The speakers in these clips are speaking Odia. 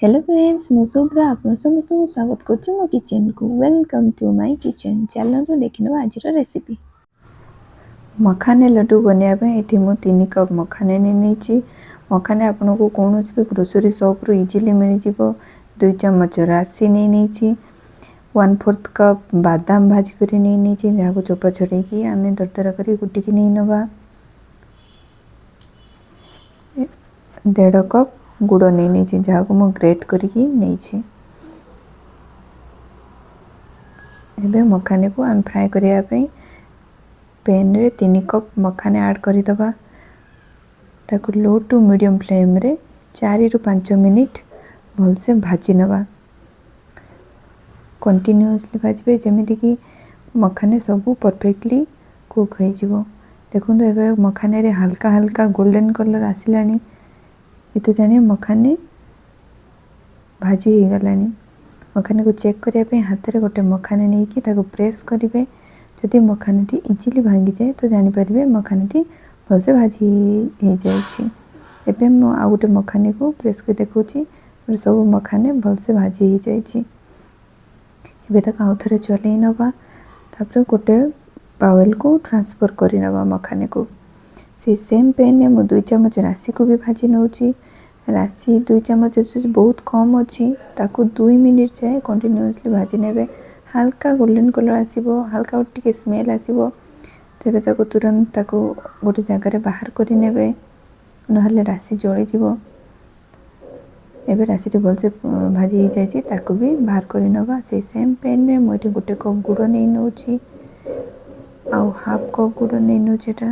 ହ୍ୟାଲୋ ଫ୍ରେଣ୍ଡସ୍, ମୁଁ ଶୁଭ୍ରା, ଆପଣ ସମସ୍ତଙ୍କୁ ସ୍ୱାଗତ କରୁଛି ମୋ କିଚେନକୁ। Welcome to my kitchen. ଚାଲନ୍ତୁ ଦେଖିନେବା ଆଜିର ରେସିପି। ମଖାନେ ଲଡ଼ୁ ବନେଇବା ପାଇଁ ଏଠି ମୁଁ 3 କପ୍ ମଖାନେ ନେଇ ନେଇଛି। ମଖାନେ ଆପଣଙ୍କୁ କୌଣସି ବି ଗ୍ରୋସରୀ ସପ୍ରୁ ଇଜିଲି ମିଳିଯିବ। 2 ଚାମଚ ରାଶି ନେଇ ନେଇଛି। 1/4 କପ୍ ବାଦାମ ଭାଜି କରି ନେଇ ନେଇଛି, ଯାହାକୁ ଚୋପା ଛଡ଼େଇକି ଆମେ ଦରଦରା କରି କୁଟିକି ନେଇ ନେବା। 1.5 କପ୍ ଗୁଡ଼ ନେଇ ନେଇଛି, ଯାହାକୁ ମୁଁ ଗ୍ରେଟ୍ କରିକି ନେଇଛି। ଏବେ ମଖାନେକୁ ଆମେ ଫ୍ରାଏ କରିବା ପାଇଁ ପ୍ୟାନ୍ରେ 3 କପ୍ ମଖାନେ ଆଡ଼୍ କରିଦେବା। ତାକୁ ଲୋ ଟୁ ମିଡ଼ିୟମ୍ ଫ୍ଲେମ୍ରେ 4ରୁ 5 ମିନିଟ୍ ଭଲସେ ଭାଜି ନେବା। କଣ୍ଟିନ୍ୟୁଅସଲି ଭାଜିବେ, ଯେମିତିକି ମଖାନେ ସବୁ ପରଫେକ୍ଟଲି କୁକ୍ ହୋଇଯିବ। ଦେଖନ୍ତୁ, ଏବେ ମଖାନେରେ ହାଲକା ହାଲକା ଗୋଲ୍ଡେନ୍ କଲର୍ ଆସିଲାଣି। ଏଠୁ ଜାଣିବେ ମଖାନେ ଭାଜି ହେଇଗଲାଣି। ମଖାନେକୁ ଚେକ୍ କରିବା ପାଇଁ ହାତରେ ଗୋଟେ ମଖାନେ ନେଇକି ତାକୁ ପ୍ରେସ୍ କରିବେ। ଯଦି ମଖାନାଟି ଇଜିଲି ଭାଙ୍ଗିଯାଏ, ତ ଜାଣିପାରିବେ ମଖାନାଟି ଭଲସେ ଭାଜି ହେଇଯାଇଛି। ଏବେ ମୁଁ ଆଉ ଗୋଟେ ମଖାନିକୁ ପ୍ରେସ୍ କରି ଦେଖାଉଛି। ସବୁ ମଖାନେ ଭଲସେ ଭାଜି ହେଇଯାଇଛି। ଏବେ ତାକୁ ଆଉ ଥରେ ଚଲେଇ ନେବା। ତାପରେ ଗୋଟେ ବାଉଲକୁ ଟ୍ରାନ୍ସଫର୍ କରିନେବା ମଖାନେକୁ। ସେଇ ସେମ୍ ପ୍ୟାନ୍ରେ ମୁଁ 2 ଚାମଚ ରାଶିକୁ ବି ଭାଜି ନେଉଛି। ରାଶି 2 ଚାମଚ ବହୁତ କମ୍ ଅଛି। ତାକୁ 2 ମିନିଟ୍ ଯାଏ କଣ୍ଟିନ୍ୟୁଅସଲି ଭାଜି ନେବେ। ହାଲକା ଗୋଲ୍ଡେନ୍ କଲର୍ ଆସିବ, ହାଲକା ଟିକେ ସ୍ମେଲ୍ ଆସିବ। ତେବେ ତାକୁ ତୁରନ୍ତ ତାକୁ ଗୋଟେ ଜାଗାରେ ବାହାର କରିନେବେ, ନହେଲେ ରାଶି ଜଳିଯିବ। ଏବେ ରାଶିଟି ଭଲସେ ଭାଜି ହେଇଯାଇଛି, ତାକୁ ବି ବାହାର କରିନେବା। ସେଇ ସେମ୍ ପ୍ୟାନ୍ରେ ମୁଁ ଏଠି 1 କପ୍ ଗୁଡ଼ ନେଇ ନେଉଛି ଆଉ ହାଫ୍ କପ୍ ଗୁଡ଼ ନେଇ ନେଉଛି। ଏଇଟା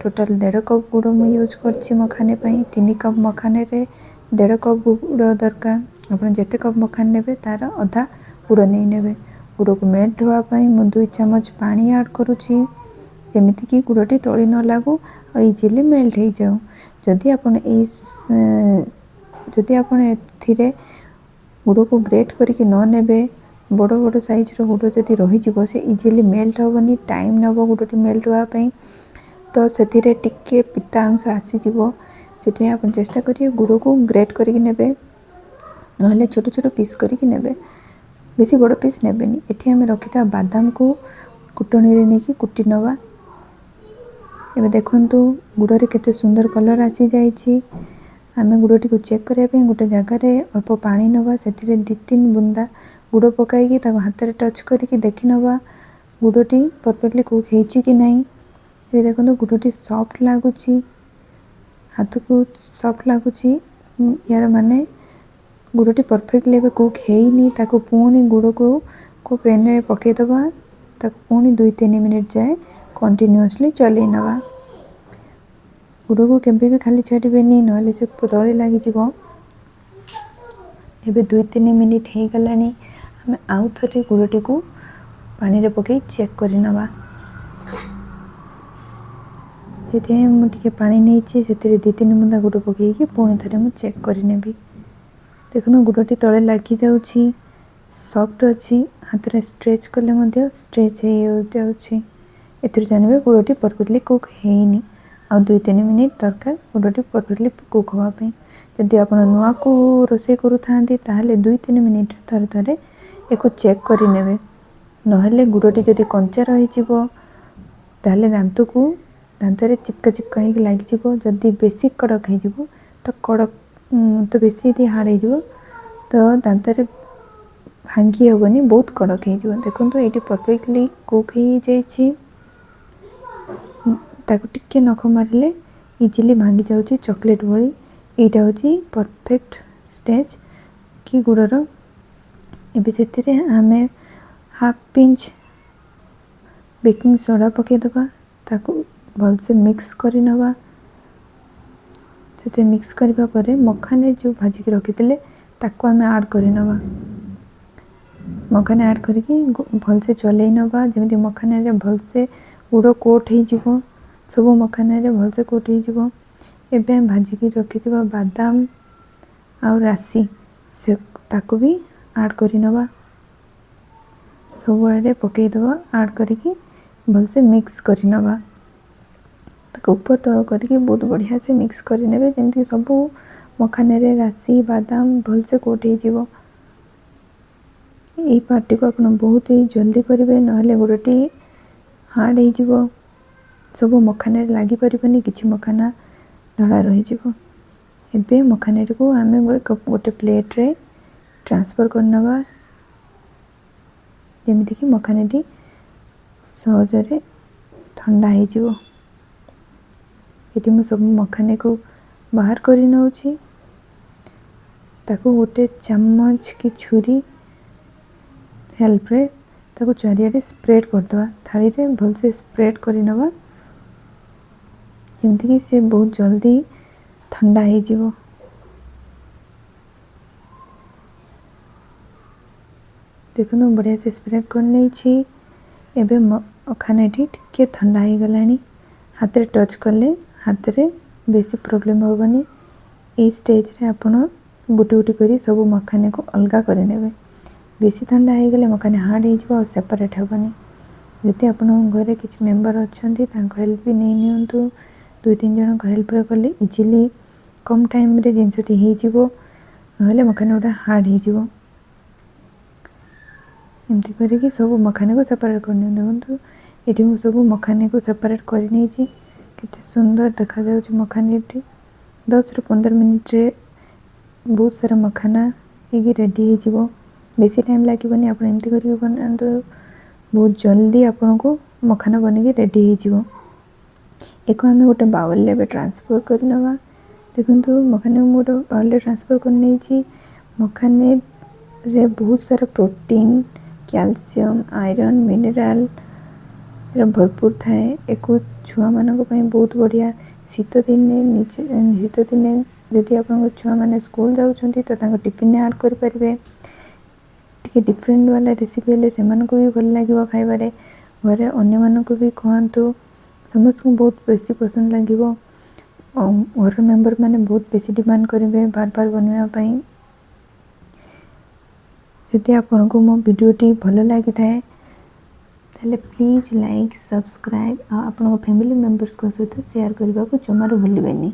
ଟୋଟାଲ୍ 1.5 କପ୍ ଗୁଡ଼ ମୁଁ ୟୁଜ୍ କରିଛି ମଖାନେ ପାଇଁ। 3 କପ୍ ମଖାନେରେ 1.5 କପ୍ ଗୁଡ଼ ଦରକାର। ଆପଣ ଯେତେ କପ୍ ମଖାନେ ନେବେ, ତା'ର ଅଧା ଗୁଡ଼ ନେଇ ନେବେ। ଗୁଡ଼କୁ ମେଲ୍ଟ ହେବା ପାଇଁ ମୁଁ 2 ଚାମଚ ପାଣି ଆଡ଼୍ କରୁଛି, ଯେମିତିକି ଗୁଡ଼ଟି ତଳି ନ ଲାଗୁ ଆଉ ଇଜିଲି ମେଲ୍ଟ ହେଇଯାଉ। ଯଦି ଆପଣ ଏଥିରେ ଗୁଡ଼କୁ ଗ୍ରେଟ୍ କରିକି ନ ନେବେ, ବଡ଼ ବଡ଼ ସାଇଜ୍ର ଗୁଡ଼ ଯଦି ରହିଯିବ, ସେ ଇଜିଲି ମେଲ୍ଟ ହେବନି। ଟାଇମ୍ ନେବ ଗୁଡ଼ଟି ମେଲ୍ଟ ହେବା ପାଇଁ, ତ ସେଥିରେ ଟିକେ ପିତା ଅଂଶ ଆସିଯିବ। ସେଥିପାଇଁ ଆପଣ ଚେଷ୍ଟା କରିବେ ଗୁଡ଼କୁ ଗ୍ରେଟ୍ କରିକି ନେବେ, ନହେଲେ ଛୋଟ ଛୋଟ ପିସ୍ କରିକି ନେବେ, ବେଶୀ ବଡ଼ ପିସ୍ ନେବେନି। ଏଠି ଆମେ ରଖିଥିବା ବାଦାମକୁ କୁଟଣିରେ ନେଇକି କୁଟି ନେବା। ଏବେ ଦେଖନ୍ତୁ, ଗୁଡ଼ରେ କେତେ ସୁନ୍ଦର କଲର୍ ଆସିଯାଇଛି। ଆମେ ଗୁଡ଼ଟିକୁ ଚେକ୍ କରିବା ପାଇଁ ଗୋଟେ ଜାଗାରେ ଅଳ୍ପ ପାଣି ନେବା। ସେଥିରେ 2-3 ବୁନ୍ଦା ଗୁଡ଼ ପକାଇକି ତାକୁ ହାତରେ ଟଚ୍ କରିକି ଦେଖିନେବା ଗୁଡ଼ଟି ପରଫେକ୍ଟଲି କୁକ୍ ହେଇଛି କି ନାହିଁ। ଏଠି ଦେଖନ୍ତୁ, ଗୁଡ଼ଟି ସଫ୍ଟ ଲାଗୁଛି, ହାତକୁ ସଫ୍ଟ ଲାଗୁଛି। ୟାର ମାନେ ଗୁଡ଼ଟି ପରଫେକ୍ଟଲି ଏବେ କୁକ୍ ହେଇନି। ତାକୁ ପୁଣି ଗୁଡ଼କୁ ପ୍ୟାନ୍ରେ ପକାଇଦେବା। ତାକୁ ପୁଣି 2-3 ମିନିଟ୍ ଯାଏ କଣ୍ଟିନ୍ୟୁଅସଲି ଚଲେଇ ନେବା। ଗୁଡ଼କୁ କେବେ ବି ଖାଲି ଛାଡ଼ିବେନି, ନହେଲେ ସେ ତଳେ ଲାଗିଯିବ। ଏବେ 2-3 ମିନିଟ୍ ହେଇଗଲାଣି। ଆମେ ଆଉ ଥରେ ଗୁଡ଼ଟିକୁ ପାଣିରେ ପକାଇ ଚେକ୍ କରିନେବା। ସେଥିପାଇଁ ମୁଁ ଟିକେ ପାଣି ନେଇଛି। ସେଥିରେ 2-3 ବୁନ୍ଦା ଗୁଡ଼ ପକାଇକି ପୁଣି ଥରେ ମୁଁ ଚେକ୍ କରିନେବି। ଦେଖନ୍ତୁ, ଗୁଡ଼ଟି ତଳେ ଲାଗିଯାଉଛି, ସଫ୍ଟ ଅଛି, ହାତରେ ଷ୍ଟ୍ରେଚ୍ କଲେ ମଧ୍ୟ ଷ୍ଟ୍ରେଚ୍ ହେଇଯାଉଛି। ଏଥିରୁ ଜାଣିବେ ଗୁଡ଼ଟି ପରଫେକ୍ଟଲି କୁକ୍ ହେଇନି। ଆଉ 2-3 ମିନିଟ୍ ଦରକାର ଗୁଡ଼ଟି ପରଫେକ୍ଟଲି କୁକ୍ ହେବା ପାଇଁ। ଯଦି ଆପଣ ନୂଆକୁ ରୋଷେଇ କରୁଥାନ୍ତି, ତାହେଲେ 2-3 ମିନିଟ୍ ଥରେ ଥରେ ୟାକୁ ଚେକ୍ କରିନେବେ। ନହେଲେ ଗୁଡ଼ଟି ଯଦି କଞ୍ଚା ରହିଯିବ, ତାହେଲେ ଦାନ୍ତରେ ଚିପକା ଚିପକା ହେଇକି ଲାଗିଯିବ। ଯଦି ବେଶୀ କଡ଼କ ହେଇଯିବ, ତ କଡ଼କ ତ ବେଶୀ ଯଦି ହାର୍ଡ଼ ହେଇଯିବ, ତ ଦାନ୍ତରେ ଭାଙ୍ଗି ହେବନି, ବହୁତ କଡ଼କ ହେଇଯିବ। ଦେଖନ୍ତୁ, ଏଇଠି ପରଫେକ୍ଟଲି କୁକ୍ ହେଇଯାଇଛି। ତାକୁ ଟିକେ ନଖ ମାରିଲେ ଇଜିଲି ଭାଙ୍ଗି ଯାଉଛି ଚକୋଲେଟ୍ ଭଳି। ଏଇଟା ହେଉଛି ପରଫେକ୍ଟ ଷ୍ଟେଜ୍ କି ଗୁଡ଼ର। ଏବେ ସେଥିରେ ଆମେ ହାଫ୍ ପିଞ୍ଚ ବେକିଂ ସୋଡ଼ା ପକାଇଦେବା। ତାକୁ ଭଲସେ ମିକ୍ସ କରିନେବା। ସେଥିରେ ମିକ୍ସ କରିବା ପରେ ମଖାନେ ଯେଉଁ ଭାଜିକି ରଖିଥିଲେ, ତାକୁ ଆମେ ଆଡ଼୍ କରିନେବା। ମଖାନେ ଆଡ଼୍ କରିକି ଭଲସେ ଚଲେଇ ନେବା, ଯେମିତି ମଖାନାରେ ଭଲସେ ଗୁଡ଼ କୋଟ୍ ହେଇଯିବ, ସବୁ ମଖାନାରେ ଭଲସେ କୋଟ୍ ହେଇଯିବ। ଏବେ ଆମେ ଭାଜିକି ରଖିଥିବା ବାଦାମ ଆଉ ରାଶି, ସେ ତାକୁ ବି ଆଡ଼୍ କରିନେବା। ସବୁଆଡ଼େ ପକାଇଦେବା। ଆଡ଼୍ କରିକି ଭଲସେ ମିକ୍ସ କରିନେବା। ତାକୁ ଉପର ତଳ କରିକି ବହୁତ ବଢ଼ିଆ ସେ ମିକ୍ସ କରିନେବେ, ଯେମିତି ସବୁ ମଖାନାରେ ରାଶି, ବାଦାମ ଭଲସେ କୋଟ୍ ହେଇଯିବ। ଏଇ ପାର୍ଟଟିକୁ ଆପଣ ବହୁତ ହି ଜଲ୍ଦି କରିବେ, ନହେଲେ ଗୁଡ଼ଟି ହାର୍ଡ଼ ହେଇଯିବ, ସବୁ ମଖାନାରେ ଲାଗିପାରିବନି, କିଛି ମଖାନା ଧଳା ରହିଯିବ। ଏବେ ମଖାନାଟିକୁ ଆମେ ଗୋଟେ ପ୍ଲେଟ୍ରେ ଟ୍ରାନ୍ସଫର୍ କରିନେବା, ଯେମିତିକି ମଖାନାଟି ସହଜରେ ଥଣ୍ଡା ହେଇଯିବ। ଏଠି ମୁଁ ସବୁ ମଖାନାକୁ ବାହାର କରି ନେଉଛି। ତାକୁ ଗୋଟେ ଚାମଚ କି ଛୁରୀ ହେଲ୍ପରେ ତାକୁ ଚାରିଆଡ଼େ ସ୍ପ୍ରେଡ଼୍ କରିଦେବା, ଥାଳିରେ ଭଲସେ ସ୍ପ୍ରେଡ଼୍ କରିନେବା, ଯେମିତିକି ସେ ବହୁତ ଜଲ୍ଦି ଥଣ୍ଡା ହେଇଯିବ। ଦେଖନ୍ତୁ, ମୁଁ ବଢ଼ିଆ ସେ ସ୍ପ୍ରେଡ଼୍ କରିନେଇଛି। ଏବେ ମଖାନାଟି ଟିକେ ଥଣ୍ଡା ହେଇଗଲାଣି, ହାତରେ ଟଚ୍ କଲେ ହାତରେ ବେଶୀ ପ୍ରୋବ୍ଲେମ୍ ହେବନି। ଏଇ ଷ୍ଟେଜ୍ରେ ଆପଣ ଗୋଟେ ଗୋଟେ କରି ସବୁ ମଖାନାକୁ ଅଲଗା କରିନେବେ। ବେଶୀ ଥଣ୍ଡା ହେଇଗଲେ ମଖାନା ହାର୍ଡ଼ ହେଇଯିବ ଆଉ ସେପାରେଟ୍ ହେବନି। ଯଦି ଆପଣଙ୍କ ଘରେ କିଛି ମେମ୍ବର ଅଛନ୍ତି, ତାଙ୍କ ହେଲ୍ପ ବି ନେଇ ନିଅନ୍ତୁ। 2-3 ଜଣଙ୍କ ହେଲ୍ପରେ କଲେ ଇଜିଲି କମ୍ ଟାଇମ୍ରେ ଜିନିଷଟି ହେଇଯିବ, ନହେଲେ ମଖାନା ଗୁଡ଼ା ହାର୍ଡ଼ ହେଇଯିବ। ଏମିତି କରିକି ସବୁ ମଖାନାକୁ ସେପାରେଟ୍ କରିନିଅନ୍ତୁ। ଦେଖନ୍ତୁ, ଏଠି ମୁଁ ସବୁ ମଖାନାକୁ ସେପାରେଟ୍ କରିନେଇଛି। କେତେ ସୁନ୍ଦର ଦେଖାଯାଉଛି ମଖାନାଟି। 10ରୁ 15 ମିନିଟ୍ରେ ବହୁତ ସାରା ମଖାନା ହେଇକି ରେଡ଼ି ହେଇଯିବ, ବେଶୀ ଟାଇମ୍ ଲାଗିବନି। ଆପଣ ଏମିତି କରିକି ବନାନ୍ତୁ, ବହୁତ ଜଲ୍ଦି ଆପଣଙ୍କୁ ମଖାନା ବନିକି ରେଡ଼ି ହେଇଯିବ। ଏକୁ ଆମେ ଗୋଟେ ବାଉଲରେ ଏବେ ଟ୍ରାନ୍ସଫର୍ କରିନେବା। ଦେଖନ୍ତୁ, ମଖାନା ମୁଁ ଗୋଟେ ବାଉଲରେ ଟ୍ରାନ୍ସଫର୍ କରିନେଇଛି। ମଖାନାରେ ବହୁତ ସାରା ପ୍ରୋଟିନ୍, କ୍ୟାଲସିୟମ୍, ଆଇରନ୍, ମିନେରାଲ୍ ଭରପୁର ଥାଏ। ଏକୁ ଛୁଆମାନଙ୍କ ପାଇଁ ବହୁତ ବଢ଼ିଆ। ଶୀତ ଦିନେ ନିଜେ ଶୀତ ଦିନେ ଯଦି ଆପଣଙ୍କ ଛୁଆମାନେ ସ୍କୁଲ ଯାଉଛନ୍ତି ତ ତାଙ୍କ ଟିଫିନରେ ଆଡ଼୍ କରିପାରିବେ। ଟିକେ ଡିଫରେଣ୍ଟ ବାଲା ରେସିପି ହେଲେ ସେମାନଙ୍କୁ ବି ଭଲ ଲାଗିବ ଖାଇବାରେ। ଘରେ ଅନ୍ୟମାନଙ୍କୁ ବି ଖୁଆନ୍ତୁ, ସମସ୍ତଙ୍କୁ ବହୁତ ବେଶୀ ପସନ୍ଦ ଲାଗିବ। ଆଉ ଘର ମେମ୍ବର ମାନେ ବହୁତ ବେଶୀ ଡିମାଣ୍ଡ କରିବେ ବାର ବାର ବନେଇବା ପାଇଁ। ଯଦି ଆପଣଙ୍କୁ ମୋ ଭିଡ଼ିଓଟି ଭଲ ଲାଗିଥାଏ, ତାହେଲେ ପ୍ଲିଜ୍ ଲାଇକ୍, ସବସ୍କ୍ରାଇବ୍ ଆଉ ଆପଣଙ୍କ ଫ୍ୟାମିଲି ମେମ୍ବର୍ସଙ୍କ ସହିତ ସେୟାର କରିବାକୁ ଜମାରୁ ଭୁଲିବେନି।